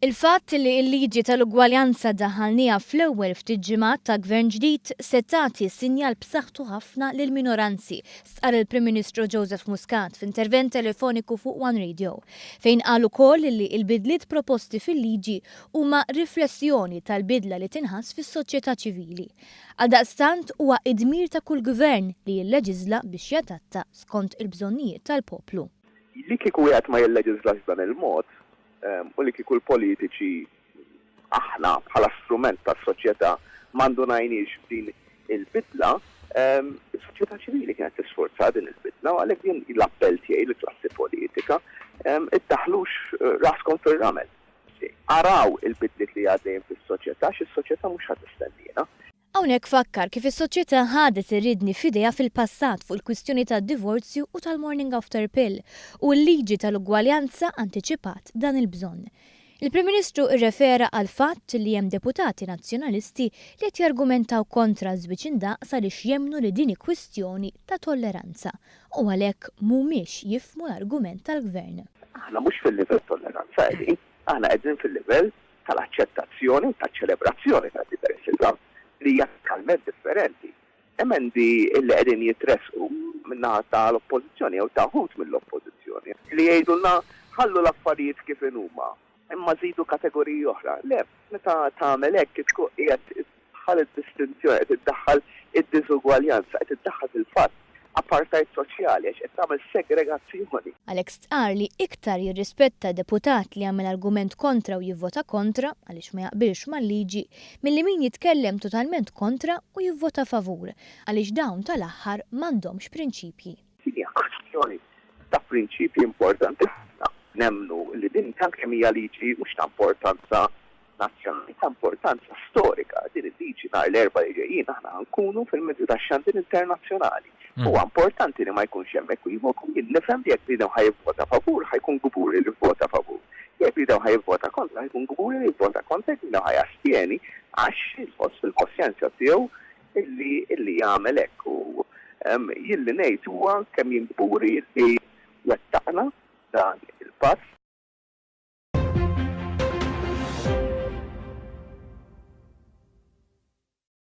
Il-fatt li l-liġi tal-ugwaljanza daħħalniha fl-ewwel ftit ġimgħat ta' Gvern ġdid se tagħti sinjal b'saħħtu ħafna lill-minoranzi, stqarr il-Prim Ministru Joseph Muscat f'intervent telefoniku fuq One Radio, fejn qal ukoll li l-bidliet proposti fil-liġi huma riflessjoni tal-bidla li tinħass fis-soċjetà ċivili. Għaldaqstant huwa id-dmir ta' kull Gvern li jilleġiżla biex jadatta skont il-bżonnijiet tal-poplu. Li kieku wieħed ma jilleġiżlax b'dan il-mod, u li kieku l-politiċi aħna bħala strument tas-soċjetà ma ndunajniex b'din il-bidla, is-soċjetà ċivili kienet tisforza din il-bidla u għalhekk jien l-appell tiegħi lill-klassi politika, iddaħħlux raskom fir-ramel. Araw il-bidliet li għaddejjin fis-soċjetà għax is-soċjetà mhux ħa tistenniena. Hawnhekk fakkar kif is-soċjetà ħadet ir-riedni f'idejha fil-passat fuq il-kwistjoni tad-divorzju u tal-morning after pill u l-liġi tal-ugwaljanza antiċipat dan il-bżonn. Il-Prim Ministru rrefera għall-fatt li hemm deputati Nazzjonalisti li qed jargumentaw kontra ż-żwieġ indaqs għaliex jemmnu li din hi kwistjoni ta' tolleranza u għalhekk mhumiex jifhmu l-argument tal-Gvern. Aħna mhux fil-livell tolleranza qegħdin, aħna qegħdin fil-livell tal-aċċettazzjoni u taċ-ċelebrazzjoni tad-diversità li hija totalment differenti. Emendi li qegħdin jitressqu min-naħa tal-Oppożizzjoni jew ta' wħud mill-Oppożizzjoni li jgħidulna ħallu l-affarijiet kif inhuma imma żidu kategoriji oħra. Le, meta tagħmel hekk tkun qiegħed iddaħħal id-distinzjoni, qed iddaħħal id-diżugwaljanza, qed iddaħħal fil-fatt apartheid soċjali għax qed tagħmel segregazzjoni. Għalhekk stqarr li iktar jirrispetta deputat li jagħmel argument kontra u jivvota kontra, għaliex ma jaqbilx mal-liġi, milli min jitkellem totalment kontra u jivvota favur, għaliex dawn tal-aħħar m'għandhomx prinċipji. Din hija kwistjoni ta' prinċipji importanti ħafna. Nemmnu li din tant kemm hija liġi mhux ta' importanza nazzjonali, ta' importanza storika. Din il-liġi nhar l-Erbgħa li ġejjin aħna ħa nkunu fil-mezzi tax-xandir internazzjonali. Huwa importanti li ma jkunx hemm ekwivoku. Jien nifhem li jekk bniedem ħa jivvota favur ħa jkun kburi li vvota favur. Jekk bniedem ħa jivvota kontra ħa jkun kburi li jivvota kontra, jekk bniedem ħa jastjeni għax iħoss fil-koxjenza tiegħu illi illi jagħmel hekk u jien li ngħid huwa kemm jien kburi li wettaqna dan il-pass.